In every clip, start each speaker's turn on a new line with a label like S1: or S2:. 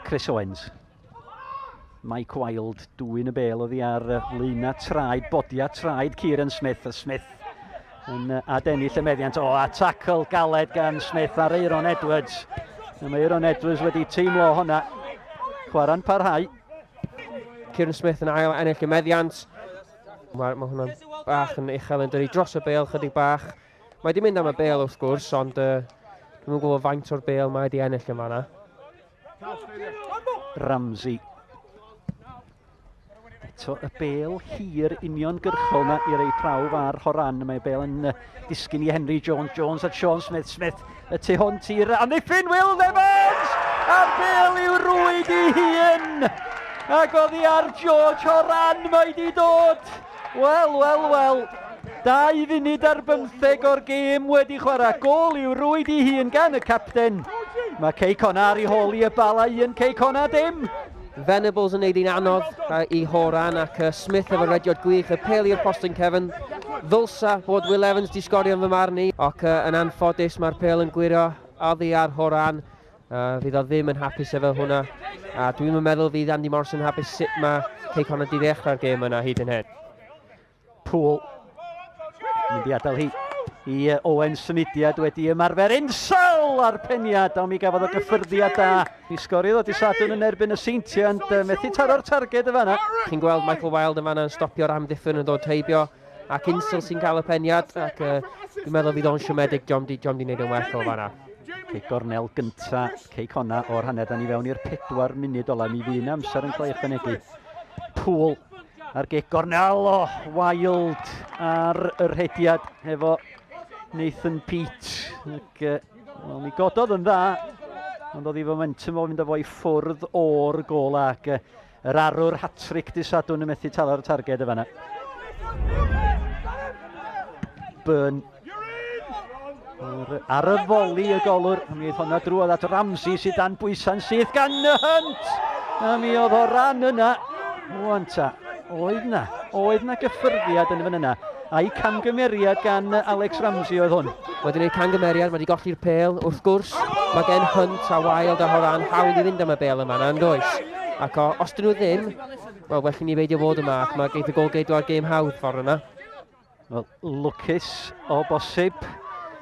S1: Chris Owens. Mike Wild dwyn y bel oddi ar leina traed, bodia traed Kieran Smith, a Smith yn adennill y meddiant. O, a tackle galed gan Smith ar Aeron Edwards. A mae Aeron Edwards wedi teimlo hwnna. Chwarae'n parhau.
S2: Kieran Smith yn ail ennill y meddiant. Mae, mae hwnna'n bach yn uchel yn dyrru dros y bel chydig bach. Mae wedi mynd am y bel wrth gwrs, ond uh, dwi'n gwybod faint o'r bel mae wedi ennill yn fanna.
S1: Ramsey. Eto y bel hir uniongyrchol na i rei prawf ar Horan. Mae bel yn disgyn i Henry Jones. Jones at Sean Smith. Smith y tu hwnt i'r amddiffyn. Will Evans! A'r bel i'w rwyd i hun! Ac oddi ar George Horan mae di dod! Wel, wel, wel. 2 funud ar 15 o'r gêm wedi chwarae. Gôl i'w rwyd i hun gan y capten. Mae Cei Connah ar ei hôl i y Bala un, Cei Connah dim.
S2: Venables yn neud hi'n anodd i Horan ac Smith efo rediad gwych, y pêl i'r postyn cefn. Ddylsa bod Will Evans di sgorio yn fy marn i, ac yn anffodus mae'r pêl yn gwyro oddi ar Horan. Uh, fydd o ddim yn hapus efo hwnna. A dwi'n meddwl fydd Andy Morrison yn hapus sut mae Cei Connah di ddechrau'r gêm yna hyd yn hyn.
S1: Poole mynd i adael hi i Owen symudiad wedi ymarfer Insel a'r peniad, ond mi gafodd o gyffyrddiad da. Mi sgoriodd o di Sadwrn yn erbyn y Seintiau, ond methu taro'r targed y fanna.
S2: Chi'n gweld Michael Wilde yn fanna yn stopio'r amddiffyn yn dod heibio, ac Insel sy'n cael y peniad, ac uh, dwi'n meddwl fydd o'n siomedig, diom di, diom di wneud yn well o fanna.
S1: Cei gornel gynta, Cei Connah o'r hanner, da ni fewn i'r 4 munud ola, mi fydd amser yn cael ei ychwanegu. Poole A'r gic gornel o Wild ar y rhediad hefo Nathan Peat. Ac, wel, mi gododd yn dda, ond oedd ei fomentum o fynd â fo i ffwrdd o'r gol ac yr arwr hat-trick di Sadwrn yn methu taro'r targed y fanna. Byrne Ar y foli y golwr, a mi oedd honna drwodd at Ramsey sydd dan bwysau'n syth gan y Hunt! A mi oedd o ran yna. Wan ta, oedd na, oedd na gyffyrddiad yn fan yna. A'i camgymeriad gan Alex Ramsey oedd hwn.
S2: Wedi gwneud camgymeriad, mae wedi golli'r pêl, wrth gwrs. Mae gen Hunt a Wilde a Horan hawl i fynd am y bêl yma, na, yn does? Ac o, os dyn nhw ddim, wel, well i ni beidio fod yma, ac mae geith y gol geidwa'r gêm hawdd ffordd yna.
S1: Wel, lwcus o bosib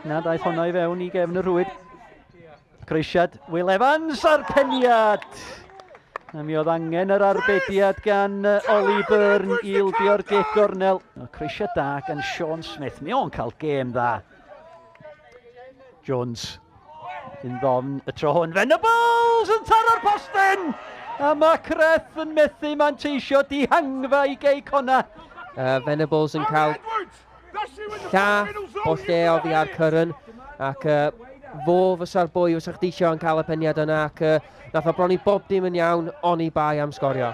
S1: nad aeth honno i fewn i gefn y rhwyd. Croesiad Will Evans a'r peniad! A mi oedd angen yr arbediad gan Ollie Byrne i ildio'r gic gornel. Croesiad da gan Sean Smith. Mi o'n cael gêm dda. Jones yn ddofn y tro hwn. Venables yn taro'r postyn! A mae Creth yn methu manteisio dihangfa i Gei Connah.
S2: Venables yn cael llath o lle oddi ar Curran ac uh, fo fysa'r boi fysa chdi isio yn cael y peniad yna ac uh, nath o bron i bob dim yn iawn oni bai am sgorio.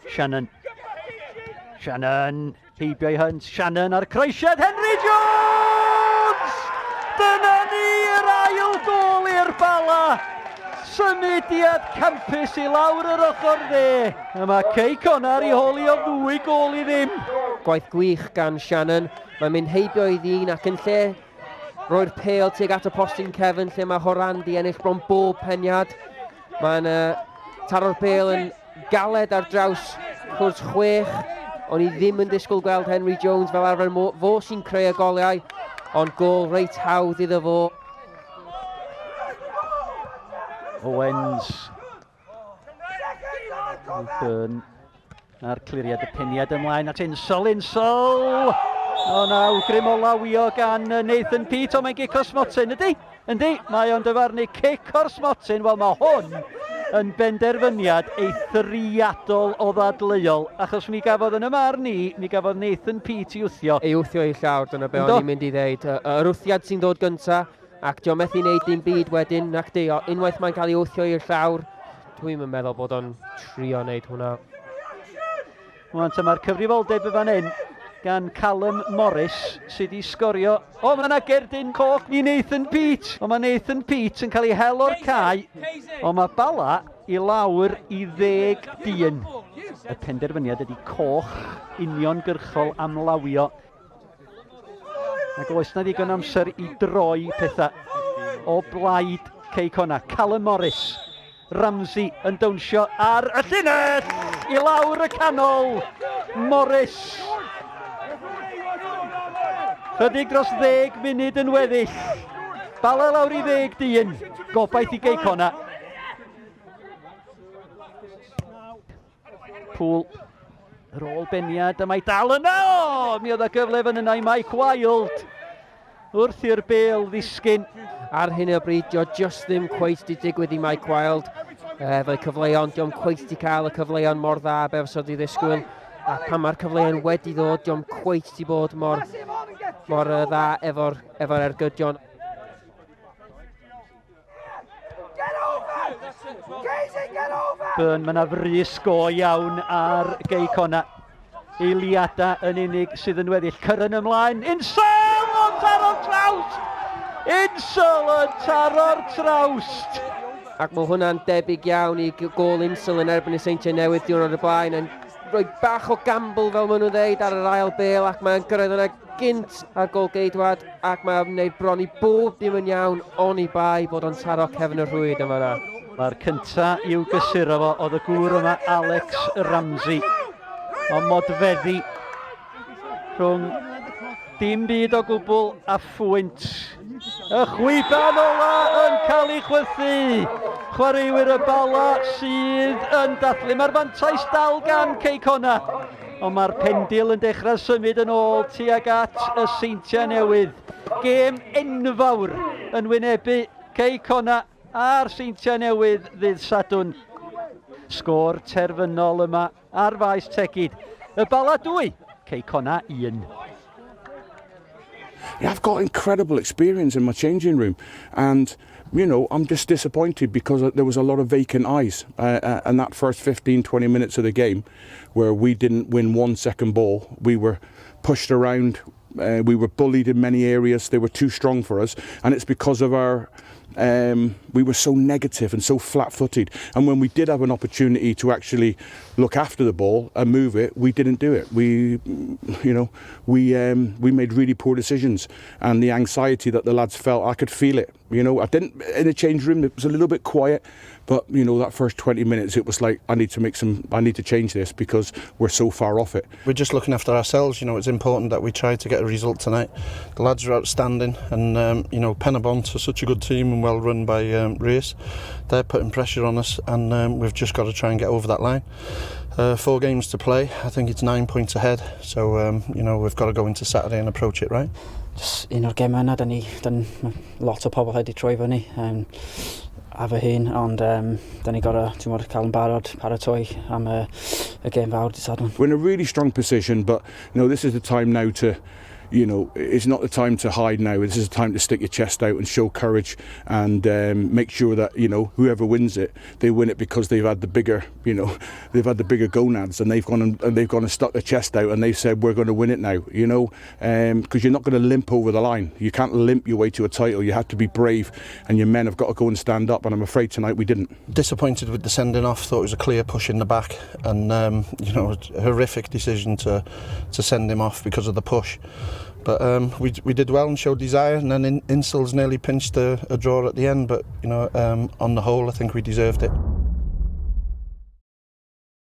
S1: Shannon. Shannon, heibio i Hunt. Shannon a'r croesiad, Henry Jones! Dyna ni yr ail gol i'r Bala! Symudiad campus i lawr yr ochr dde. A mae Cei Connah ar ei hôl i o ddwy gol i ddim.
S2: Gwaith gwych gan Shannon. Mae'n mynd heibio i ddyn ac yn lle roi'r pêl tuag at y postyn cefn lle mae Horan di ennill bron bob peniad. Mae'n uh, taro'r pêl yn galed ar draws cwrs chwech. O'n i ddim yn disgwyl gweld Henry Jones fel arfer, fo sy'n creu y goliau, ond gol reit hawdd iddo fo.
S1: Owens. Byrne a'r cliriad y peniad ymlaen at Insel, Insel! O na, awgrym o lawio gan Nathan Peat, o mae'n gic o smotyn, ydy? Yndi, mae o'n dyfarnu cic o'r smotyn. Wel, mae hwn yn benderfyniad eithriadol o ddadleuol, achos mi gafodd yn y marn i, mi gafodd Nathan Peat i wthio.
S2: Ei wthio i llawr, dyna be o'n i'n mynd i ddeud. Yr wthiad sy'n dod gynta, ac dio methu wneud dim byd wedyn, nac di, unwaith mae'n cael ei wthio i'r llawr, dwi'm yn meddwl bod o'n trio wneud hwnna.
S1: Wan ta mae'r cyfrifoldeb y fan hyn gan Callum Morris sydd wedi sgorio. O, mae yna gerdyn coch i Nathan Peat. O, mae Nathan Peat yn cael ei hel o'r cae. O, mae Bala i lawr i ddeg dyn. Y penderfyniad ydy coch uniongyrchol am lawio. Ac oes na ddigon amser i droi pethau o blaid Cei Connah. Callum Morris. Ramsey yn dawnsio ar y llinell i lawr y canol. Morris. Chydig dros ddeg munud yn weddill. Bala lawr i ddeg dyn. Gobaith i Gei Connah. Pŵl. Yr ôl beniad, a mae dal yna! O! Mi oedd y gyfle fan yna i Mike Wild. Wrth i'r bel ddisgyn.
S2: Ar hyn o bryd, dio just ddim cweit di digwydd i Mike Wild. Efo'i cyfleon, dio'm cweit di cael y cyfleon mor dda be fysa di ddisgwyl. A pan mae'r cyfleon wedi ddod, dio'm cweit di bod mor, mor dda efo'r efo ergydion.
S1: Byrne, mae yna frys go iawn ar Gei Connah. Eiliadau yn unig sydd yn weddill. Curran ymlaen. Insel yn taro'r trawst! Insel yn taro'r trawst!
S2: Ac mae hwnna'n debyg iawn i gôl Insel yn erbyn y Seintiau Newydd diwrnod y blaen yn rhoi bach o gamble fel maen nhw'n dweud ar yr ail bêl ac mae'n gyrraedd yna gynt ar gôl-geidwad ac mae'n gwneud bron i bob dim yn iawn oni bai bod o'n taro cefn y rhwyd yn fanna.
S1: Mae'r cynta i'w gysuro fo oedd y gŵr yma Alex Ramsey. Ond modfeddi rhwng dim byd o gwbl a phwynt. Y chwiban ola yn cael ei chwythu. Chwaraewyr y Bala sydd yn dathlu. Mae'r fantais dal gan Cei Connah. Ond mae'r pendil yn dechrau symud yn ôl tuag at y Seintiau Newydd. Gêm enfawr yn wynebu Cei Connah a'r Seintiau Newydd ddydd Sadwrn. Sgôr terfynol yma ar faes Tegid. Y Bala 2, Cei Connah 1.
S3: Yeah, I've got incredible experience in my changing room, and you know, I'm just disappointed because there was a lot of vacant eyes and that first 15, 20 minutes of the game where we didn't win one second ball. We were pushed around, we were bullied in many areas, they were too strong for us, and it's because of our we were so negative and so flat-footed, and when we did have an opportunity to actually look after the ball and move it, we didn't do it. We, you know, we we made really poor decisions, and the anxiety that the lads felt, I could feel it. You know, I didn't in the change room. It was a little bit quiet, but you know, that first 20 minutes, it was like I need to make some, I need to change this because we're so far off it.
S4: We're just looking after ourselves. You know, it's important that we try to get a result tonight. The lads are outstanding, and you know, Penybont are such a good team and well run by Rees. They're putting pressure on us, and we've just got to try and get over that line. 4 games to play. I think it's 9 points ahead. So you know, we've got to go into Saturday and approach it right.
S5: Just un o'r gemau yna, da ni, da ni, lot o pobl wedi troi fyny a fy hun, ond da ni gorau, ti'n gwbod, cael yn barod, paratoi am y, y gêm fawr dydd Sadwrn.
S3: We're in a really strong position, but you know, this is the time now to, you know, it's not the time to hide now. This is the time to stick your chest out and show courage and make sure that, you know, whoever wins it, they win it because they've had the bigger, you know, they've had the bigger gonads and they've gone and they've gone and stuck their chest out and they've said, we're going to win it now, you know, because you're not going to limp over the line. You can't limp your way to a title. You have to be brave, and your men have got to go and stand up, and I'm afraid tonight we didn't.
S4: Disappointed with the sending off. Thought it was a clear push in the back, and you know, a horrific decision to send him off because of the push. But we did well and showed desire, and then Insel's nearly pinched a draw at the end. But you know, on the whole, I think we deserved it.